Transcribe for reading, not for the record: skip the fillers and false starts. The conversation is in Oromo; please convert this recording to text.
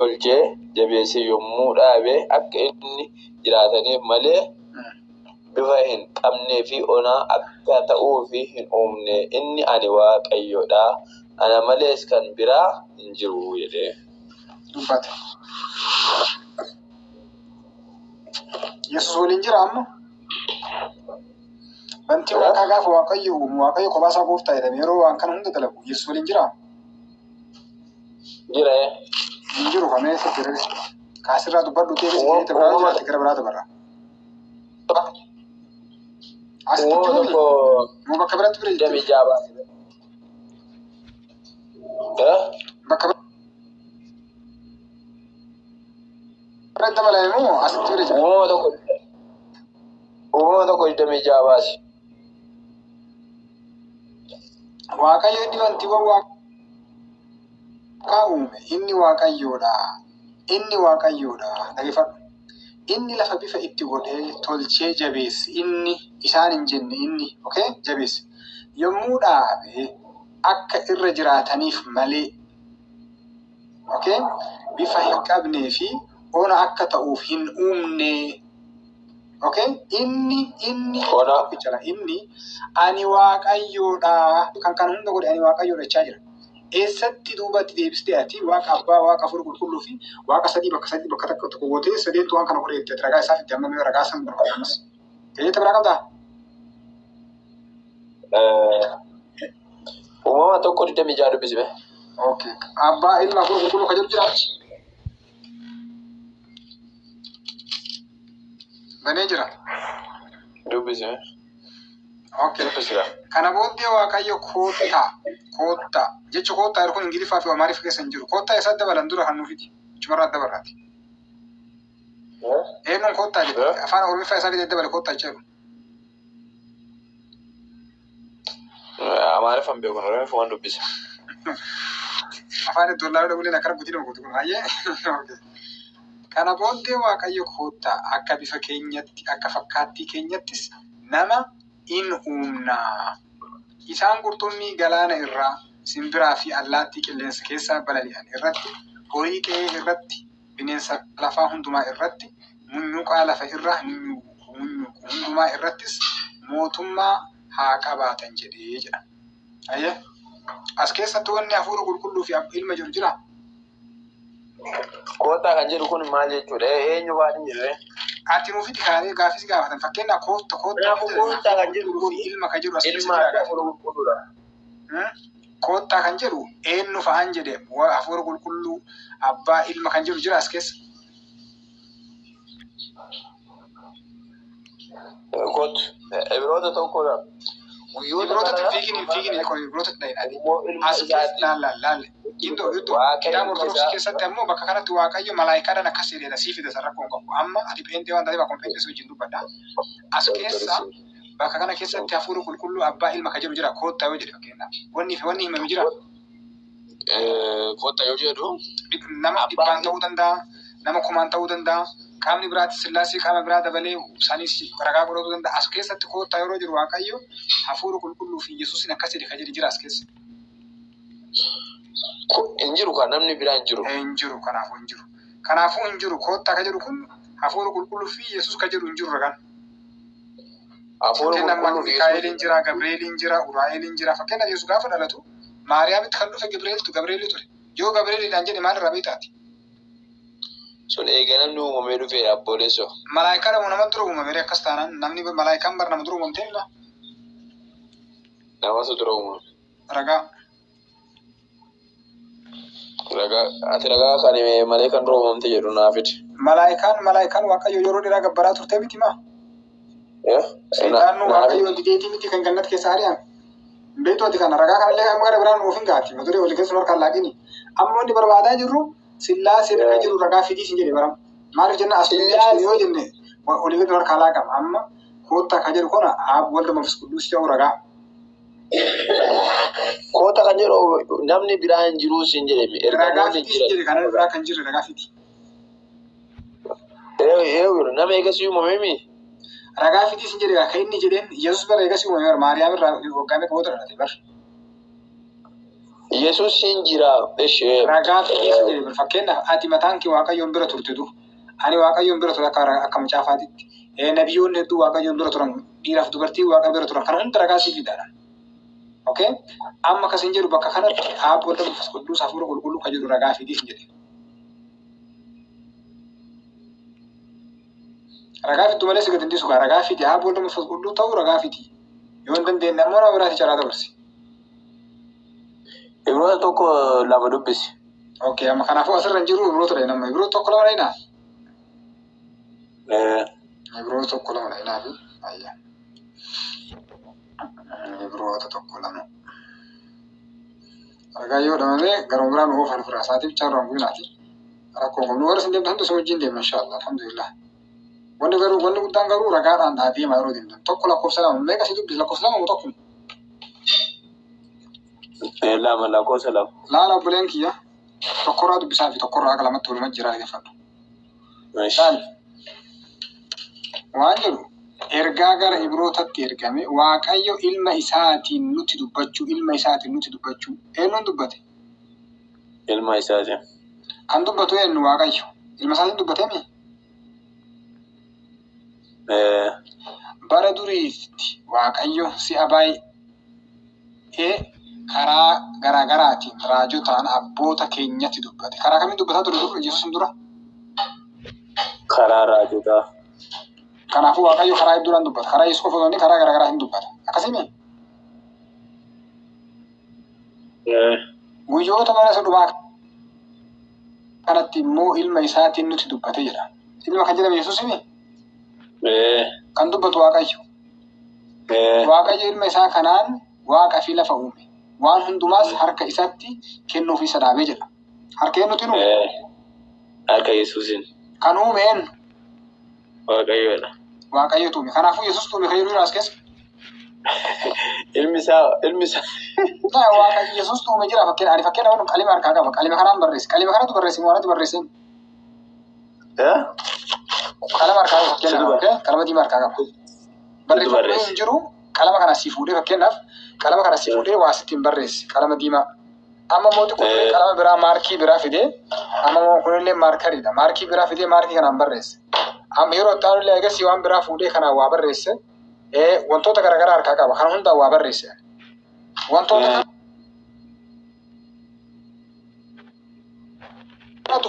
Tolchee jabeesse yommuu dhaabe akka inni jiraataniif malee bifa hin qabnee fi onaa akka ta'uuf hin uumne. Inni ani Waaqayyoodha. Ana malees kan biraa hin jiru jedhee. Dubbate. Yesus waliin jira amma. Bantii waaqaa gaafa Waaqayyo uumu, Waaqayyo kophaa isaa gooftaa jedhame yeroo waan kana hunda dalagu Yesus waliin jira. Jira. Hin jiru kamee eessa jira? Kaasirraa dubbadhu deebisi keenya biraa jiraate gara biraa dabarra. Asitti Uumama jiru tokko moo bakka biratti bira digdamii jirti? ja'a baase. Eh? Bakka biratti dabalame moo asitti bira jira? Uumama tokko 26 baase. Waaqayyo inni bantiiwwan waaqaa uume, inni Waaqayyoodha. Inni Waaqayyoodha. Dhaggeeffadhu. Inni lafa bifa itti godhee tolchee jabeesse. Inni isaan hin jenne inni okay? Jabeesse. Yommuu dhaabe akka irra jiraataniif malee okay? Bifa hin qabnee fi ona akka ta'uuf hin uumne. Okay? Inni Ona. tokkicha inni ani Waaqayyoodha. Kan kana hunda godhe ani Waaqayyoodha jechaa jira. Eessatti duubatti deebistee ati Waaqa Abbaa, Waaqa Hafuura Qulqulluu fi Waaqa sadii bakka sadii bakka takka tokko gootee sadeentu waan kana godhe jettee ragaa isaa fidde amma mee ragaa san barbaada ammas. Keeyyata biraa qabdaa? Uumama tokko 26 dubbisime. Okay. Abbaa, Ilma, Hafuura Qulqulluu kan jedhu jira achi. Banee jira. Dubbisime. Okay. Dubbisira. Kana booddee Waaqayyo koottaa, koottaa jecha koottaa jedhu kun Ingiliffaa fi Amaariffa keessa hin jiru. Koottaa eessatti dabalan dura kan nuufiti? Achumarraa dabarraati. Eenyuun koottaa jedhe? Afaan Oromiffaa isaa fidee dabale koottaa jecha jedhu. Amaariffaan beeku, Oromiffaan waan dubbisa. Afaan iddoo laaluu dhabuuleen akkana guddina gootu kun baay'ee. Okay. Kana booddee Waaqayyo koottaa akka bifa keenyatti akka fakkaattii keenyattis nama in uumnaa. Isaan qurxummii galaana irraa, simbiraa fi allaattii qilleensa keessaa balali'an irratti, horii qe'ee irratti, bineensa lafaa hundumaa irratti, munyuuqaa lafa irra munyuuqu hundumaa irrattis mootummaa haa qabaatan jedhee jedha. Ayyee. As keessatti wanni Hafuura Qulqulluu fi Ilma jedhu jira. Koottaa kan jedhu kun maal jechuudha? Eenyu waan hin jirre? Ati nuuf itti kaanee gaafis gaafatan. Fakkeenyaaf kootta kootta Kanaafuu koottaa kan jedhu kun ilma kan jedhu as keessa ilmaa jira fi gaafi. Hafuura Qulqulluudha. Koottaa kan jedhu eenyu fa'aan jedhe Hafuura Qulqulluu, Abbaa, Ilma kan jedhu jira as keessa. Kootu. Ibroota tokkodha. Guyyoota Ibrootatti kana hin fiigin, hin fiigin, Ibrootatti dhahina. immoo ilma As keessa isaatti laal laal laal. Gindoo iddoo Waaqayyo kitaaba ilma Ortodoksii isaa keessatti ammoo bakka kanatti Waaqayyo malaayikaadhaan akkas jedheedha sii fida san rakkoo hin qabu. Amma ati pheenxee waan taateef akkuma pheenxee si wajjin dubbadha. As keessa bakka kana keessatti Hafuura Qulqulluu, Abbaa, Ilma kan jedhu jira koottaa yoo jedhe fakkeenyaaf. Wanni fi wanni himame jira. Koottaa yoo jedhu Nama Abbaa dhibbaan ta'uu danda'a, nama kumaan ta'uu danda'a, qaamni biraatti Sillaasee qaama biraa dabalee sanis ragaa godhachuu danda'a. As keessatti koottaa yeroo jiru Waaqayyo Hafuura Qulqulluu fi Yesuusin akkas jedhe kan jedhe jira as keessa. Hin jiru kan namni biraa hin jiru. Hin jiru, kanaafuu hin jiru. Kanaafuu hin jiru koottaa kan jedhu kun Hafuura Qulqulluu fi Yesuus kan jedhu hin jiru ragaan. Hafuura Fakkeenyaaf Qulqulluu fi Mikaa'eliin jira, Gabri'eeliin jira, Uraa'eliin jira. Fakkeenyaaf Yesuus gaafa dhalatu Maariyaamitti kan dhufe Gabri'eeltu Gabri'eelii ture. Yoo Gabri'eeliidhaan jedhe maal irraa beektaati? Sun eega namni uumamee dhufee abbooleessoo. Malaayikaa nama dura uumame akkas taanaan namni malaayikaan bar nama dura uumamtee mila Namatu dura uumame. Ragaa. Ragaa ati ragaa kan malee kan dura uumamte jedhu naa fidi. Malaayikaan Waaqayyo yeroo dheeraa gabbaraa turte miti maa? Seexaannu Naa Waaqayyo fidi. dideetii miti kan gannat keessa ari'ame. Beektu ati kana ragaa kanallee amma gara biraan nuuf hin gaati. Mata duree olii keessa harkaan laaqini. Amma wanni barbaadaa jirru Sillaasee kan jedhu ragaa fidii sin jedhe baram. Maaliif jenna as Sillaasee. yoo jenne olii gadi harkaa laaqama. Amma koottaa kan jedhu kana Aab, Walda, Manfas Qudduus ta'uu ragaa. Koottaa kan jedhu namni biraa hin jiru sin jedhame. Ragaa Ergamoonni fidii sin jiran. jedhe kana biraa kan jirre ragaa fidi. Nama eegasii uumame mi? Ragaa fidii sin jedhe kan inni jedheen Yesuus bara eegasii uumame bara Maariyaam irraa waggaa meeqa booda dhalate bara. Yesuusiin jira. Ishee. Ragaa fidii si jedhe fakkeenyaaf ati mataan kee Waaqayyoon bira turte dur. Ani Waaqayyoon bira ture akka macaafaatitti. Nabiyyoonni hedduu Waaqayyoon bira turan dhiiraaf dubartii Waaqa bira turan kana hunda ragaa sii fidaadha. Okay? Amma akkas hin jedhu bakka kanatti Aab Walda Manfas Qudduus Hafuura Qulqulluu kan jedhu ragaa fidii hin jedhe. Ragaa fiddu malee si gad hin dhiisu gaa ragaa fidi Aab Walda Manfas Qulqulluu ta'uu ragaa fidi. Yoo hin dandeenye ammoo nama biraatti carraa dabarsi. Ibroota 1:2 dubbisi. Okay, amma kanaafuu asirra hin jiru Ibroota dha nama Ibroota 1:2 dha. Ibroota 1:2 dha inaafi. Ayya. Ibroota 1:2. Ragaa yoo dhamamee garuma biraan nu oofan ofirraa isaatiif chaarraan guminaati. Rakkoo hin qabnu warra isin deemtan hundi isin wajjin deemna inshaallah alhamdulillah. Wanni garuu wanni guddaan garuu ragaadhaan haa deemaa yeroo deemtan. 1 lakkoofsa 2 meeqa si dubbisi lakkoofsa 2 moo 1? 2 lakkoofsa 2. Laala obboleen kiyya tokkorraa dubbisaa fi tokkorraa akka lamatti waluma jira dhaggeeffadhu. Laali. Waan jedhu ergaa gara Ibrootatti ergame Waaqayyo ilma isaatiin nutti dubbachuu ilma isaatiin nutti dubbachuu eenyuun dubbate? Ilma isaatiin. Kan dubbatu eenyu Waaqayyo? Ilma isaatiin dubbatee mi? Bara duriitti Waaqayyo si'a baay'ee karaa garaa garaatiin raajotaan abboota keenyatti dubbate. Karaa kamiin dubbataa ture dur Yesuusin dura? Karaa raajotaa. Kanaafuu Waaqayyo karaa hedduudhaan dubbata. Karaa Yesuus qofa osoo hin ta'in karaa garaa garaatiin dubbata. Akkasii Guyyoota bara isa dhumaa kanatti immoo ilma isaatiin nutti dubbate jedha. Ilma kan jedhame Yesuusimi? Kan dubbatu Waaqayyo. Waaqayyo ilma isaa kanaan waaqa fi lafa uume. Waan hundumaas harka isaatti kennuuf isa dhaabee jedha. Harka eenyutiin uume? Harka Yesuusin. Kan uume eenyu? Waaqayyoodha. Waaqayyotu uume. Kanaafuu Yesuus uume kan jedhu as keessa. Ilmi isaa ilmi isaa. Waaqayyo Yesuus uume jira fakkeenya ani fakkeenya waan qalima harkaa qaba. Qalima kanaan barreesse. Qalima kanatu barreesse moo anatu barreesse? Qalama harkaa qaba fakkeenyaaf. Okay? Qalama diimaa harkaa qaba. Barreeffamni hin jiru qalama kana si fuudhee fakkeenyaaf qalama kana si fuudhee waa sitti hin barreesse qalama diimaa. Amma immoo xiqqoo qalama biraa maarkii biraa fidee amma immoo kunillee maarkariidha. Maarkii biraa fidee maarkii kanaan barreesse. Amma yeroo itti aanullee eegasii waan biraa fuudhee kanaan waa barreesse. Wantoota garaagaraa harkaa qaba. Kana hundaan waa barreesse. Wantoota kanatu